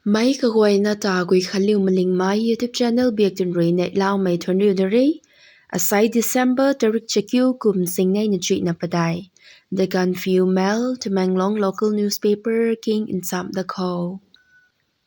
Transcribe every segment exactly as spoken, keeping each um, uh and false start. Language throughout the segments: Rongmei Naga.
Mei kaguayna ta Guikhanliu Malingmei YouTube channel biak tun rui neihlamei thuanriu da re. Asai December tarik chakiu kum singnei na chuihna padeih. The Gaanphiu Mail, Tamenglong local newspaper king nchamh da khou.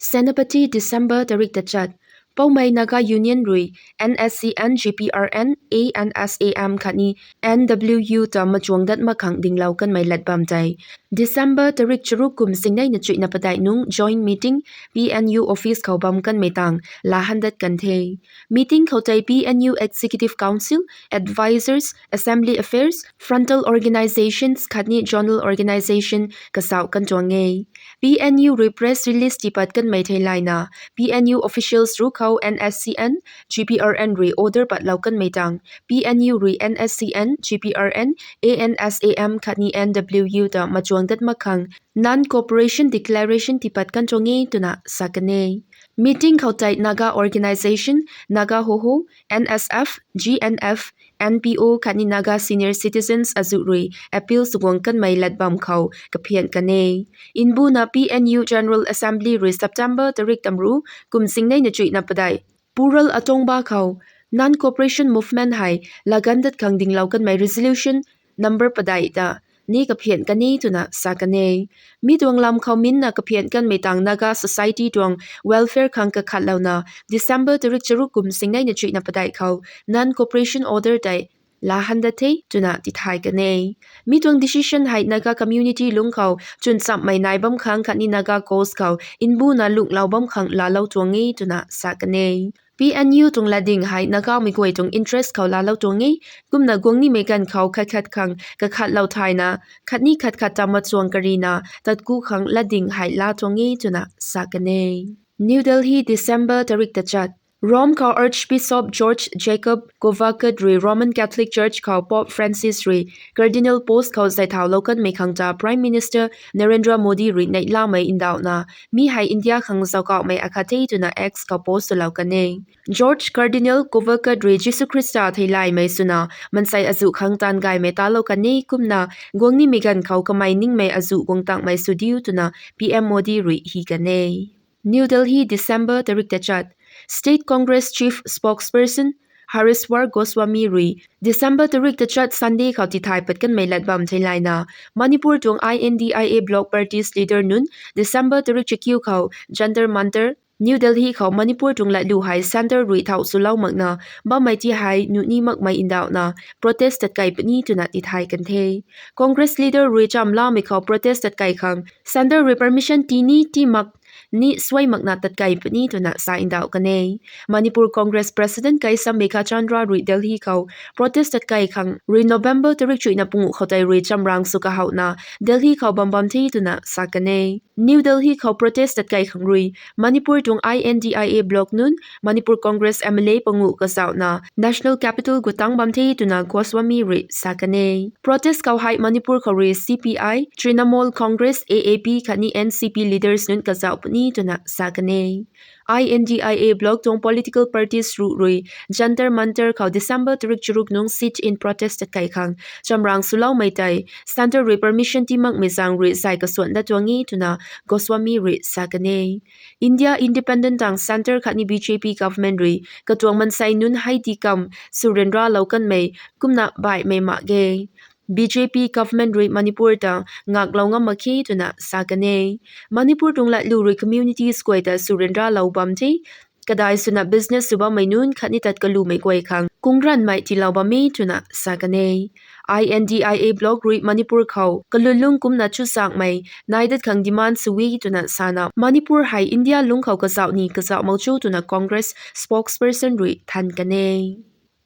Senapati, December tarik tachat. Poumai Naga Union rui N S C N, G P R N, A N S A M khatni N W U ta machuang dat mak khang dinglou kanmei lat bam tei December tarik charuk kum singnei na chuihna padeih nung joint meeting P N U office khou bam kanmei tang laa han dat kan the. Meeting khou tei P N U Executive Council, Advisors, Assembly Affairs, Frontal Organizations khatni Zonal Organization kazauh kan tuang e. P N U rui press release tiipat kanmei theilayna, P N U officials ruc khou N S C N, G P R N rui order patlou kanmei tang, P N U rui N S C N, G P R N, A N S A M khatni N W U ta machuang dat mak khang non-cooperation declaration tiipat kan tuang e twna sa kan e. Meeting khou tei Naga Organization, Naga Hoho, N S F, G N F, N P O khatni Naga Senior Citizens azuh rui appeal sw guang kanmei lat bam khou kaphian kan e. Mbuna P N U General Assembly rui September tarik tamru kum singnei na chuihna padeih Pural Atongba khou non-cooperation movement hei lagan dat khang dinglou kanmei resolution number padeih ta ni kaphian kan e twna sa kan e. Mi tuang lam khou minna kaphian kanmei tang Naga society tuang welfare khang kakhatlouna December tarik charuk kum singnei na chuihna padeih khou non-cooperation order tei laa han dat the twna tithay kan e. Mi tuang decision hei Naga community lungc khou chwn chammei nai bam khang khatni Naga cause khou mbuna lunglou bam khang laalou tuang e twna sa kan e. P N U tuang latding hei Nagamei guay tuang interest khou laalou tuang e, kumna guangnimei ganv khou khat khat khang kakhatlou thayna, khatni khat khat ta machuang karina tatku khang latding hei laa tuang e twna sa kan e. New Delhi, December tarik tachat. Rome khou Archbishop George Jacob Kovakad rui Roman Catholic Church khou Pope Francis rui Cardinal post khou zaithauhlou kanmei khang ta Prime Minister Narendra Modi rui neihlamei ndauhna, mi hei India khang zaukauhmei akhat the twna X khou post swlou kan e. George Cardinal Kovakad rui Jisu Khrista theilaymei swna mansei azuh khang taanv gaymei talou kan e, kumna guangnimei ganv khou kamei ningmei azuh guang tangmei sw diu twna P M Modi rui hi kan e. New Delhi, December tarik tachat. State Congress Chief Spokesperson Harishwar Goswami rui December tarik tachat Sunday khou tithay pat kanmei lat bam theilayna, Manipur tuang I N D I A bloc parties leader nunc December tarik chakiu khou Jantar Mantar, New Delhi khou Manipur tuang latlu hei centre rui thau swlou makna bammei ti hei nuh ni makmei ndauhna protest tatkei puni twna tithay kan the. Congress leader rui chamlamei khou protest tatkei khang centre rui permission tii ni tii mak ni suai makna tatkei puni twna sa ndauh kan e. Manipur Congress President Keisham Meghachandra rui Delhi khou protest tatkei khang rui November tarik chuihna panguh khou tei rui chamrang sw kahouhna Delhi khou bam bam the twna sa kan e. New Delhi khou protest tatkei khang rui Manipur tuang I N D I A bloc nunc, Manipur Congress M L A panguh kazauhna National Capital gu tang bam the twna Goswami rui sa kan e. Protest khou hei Manipur khou rui C P I, Trinamool Congress, A A P khatni N C P leaders nunc kazauh puni twna sa kan e. I N D I A bloc tuang political parties ruc rui Jantar Mantar khou December tarik charuk nung sit-in protest tatkei khang chamrang swloumei tei centre rui permission tii makmei zaeng rui zay kasuan dat tuang e twna Goswami rui sa kan e. India independent tang centre khatni B J P government rui katuang mansei nunc hei di kam sw ryanralou kanmei kumna baihmei mak ge. B J P government rui Manipur ta ngaklou ngam mak khe twna sa kan e. Manipur tuang latlu rui communities guay ta sw ryanralou bam the. Kadai swna business sw bammei nunc khatni tat kalumei guay khang kungranmei tiilou bam e twna sa kan e. I N D I A bloc rui Manipur khou kalun lung kumna chuzaenghmei nai dat khang demand sw e twna sana Manipur hei India lungc khou kazauh ni kazauh mak cho twna Congress spokesperson rui than kan e.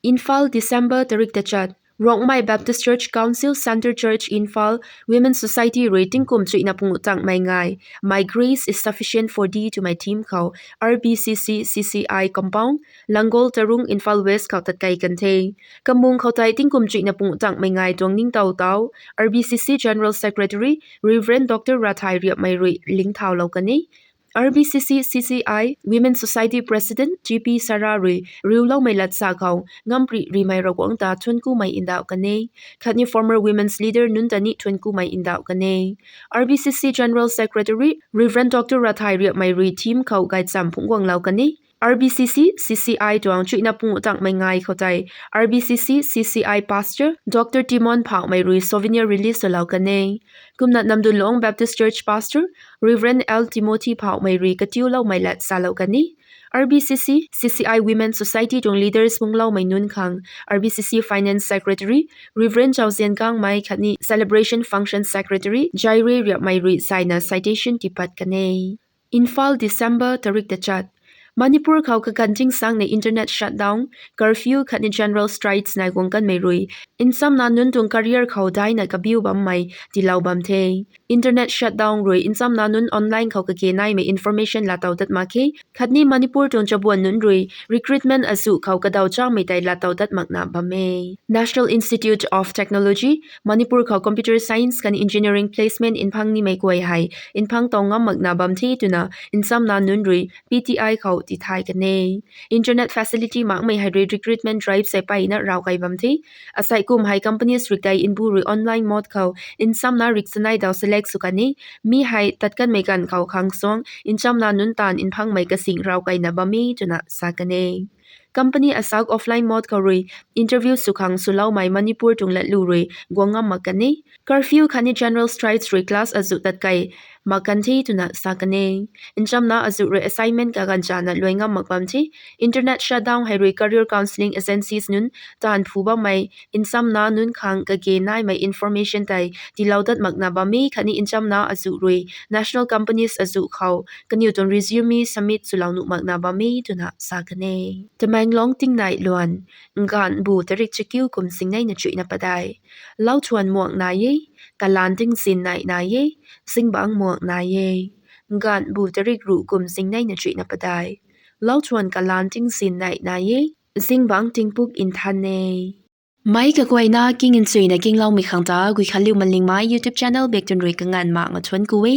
Imphal, December tarik tachat. Rongmei Baptist Church Council, Centre Church Imphal, Women Society rui tingkum chuihna panguh tangmei ngai My Grace is Sufficient for Thee twmei theme khou R B C C C C I compound, Langol Tarung, Imphal West khou tatkei kan the. Kamung khou tei tingkum chuihna panguh tangmei ngai tuang ningtow tau R B C C General Secretary Reverend Doctor Rathai Riapmei rui lingthaulou kan e. R B C C C C I Women Society President G P Sara rui riuloumei lat sa khou ngamprih rimei Ravguangc ta thuanc kumei ndauh kan e. Khatni former women's leader nunc ta ni thuanc kumei ndauh kan e. R B C C General Secretary Reverend Doctor Rathai Riapmei rui theme khou gaychamv phungc guanglou kan e. R B C C C C I tuang chuihna pung tangmei ngai khou tei R B C C C C I Pastor Doctor Timon Phauhmei rui souvenir release swlou kan e. Kumna Namdunlong Baptist Church Pastor Reverend L Timothy Phauhmei rui katiuloumei lat salou kan e. R B C C C C I Women Society tuang leaders phungloumei nunc khang R B C C Finance Secretary Reverend Chauzian Kangmei khatni Celebration Function Secretary Jaire Riapmei rui saina citation tipat kan e. Imphal, December tarik tachat. Manipur khou kaganv ting sangna internet shutdown, curfew khatni general strikes nai guang kanmei rui nchamna nunc tuang career khou daina kabiu bammei tiilou bam the. Internet shutdown rui nchamna nunc online khou kage naimei information laatow dat mak khe. Khatni Manipur tuang chabuan nunc rui recruitment azuh khou kadaw chamei tei laatow dat makna bam e. National Institute of Technology Manipur khou Computer Science khatni Engineering placement mphang nimei guay hei mphang tow ngam makna bam the twna nchamna nunc rui P T I khou tithay kan e. Internet facility makmei hei rui recruitment drive sei peyna raw kai bam the. Asei kum hei companies rui tei mbu rui online mode khou nchamna rik chanei daw select sw kan e. Mi hei tat kanmei ganv khou khang suang nchamna nunc taanv mphangmei kasing raw kaina bam e twna sa kan e. Company asaekc offline mode khou rui interview sw khang swloumei Manipur tuang latlu rui guang ngam mak kan e. Curfew khatni general strikes rui class azuh tat kai mak kan the twna sa kan e. Nchamna azuh rui assignment kaganv chana luai ngam mak bam the. Internet shutdown hei rui career counselling agencies nunc taanv phu bammei nchamna nunc khang kage naimei information tei tiilou dat makna bam e khatni nchamna azuh rui national companies azuh khou kaniw tuang resume submit swlou nuh makna bam e twna sa kan e. Tamenglong tingnai luan, nganv bu tarik chakiu kum singneina chuihna padeih. Lauthuan muang nai e, kalaan tingzin nai nai e, zingbangc muang nai e. Nganv bu tarik ruh kum singneina chuihna padeih. Lauthuan kalaan tingzin nai nai e, zingbangc tingpuk nthan e. Meic kaguayna king nchuina kingloumei khang ta Guikhanliu Malingmei YouTube channel bak tun rui kanganv mak ma thuanc ku e.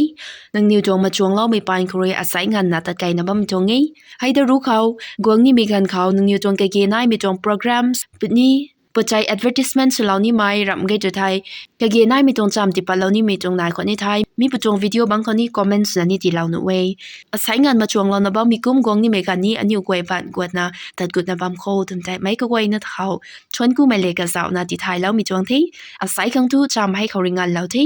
Nangniw tuang machuangloumei paan khou rui asei nganvna tat kaina bam tuang e. Hei da ruc khou, guang nimei ganv khou nangniw tuang kage naimei tuang programs puni, puchai advertisement swlou nimei ramh ge tu thei, kage naimei tuang chamv tipatlou nimei tuang nai khou ni thei, mi pu tuang video bangc khou ni comment swna ni tiilou nuh e. Asei nganv machuanglouna bammei kum guang nimei ganv ni aniu guay baanc guatna tat gutna bam kho twmei tei meic kaguayna khou thuanc kumei le kazauhna tithayloumei tuang the. Asei khang thu chamv hei khou rui nganvlou the.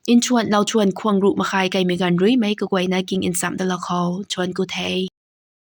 Nthuan lauthuan khwang ruh makhai kaimei ganv rui meic kaguayna king nchamc dalou khou thuanc ku the.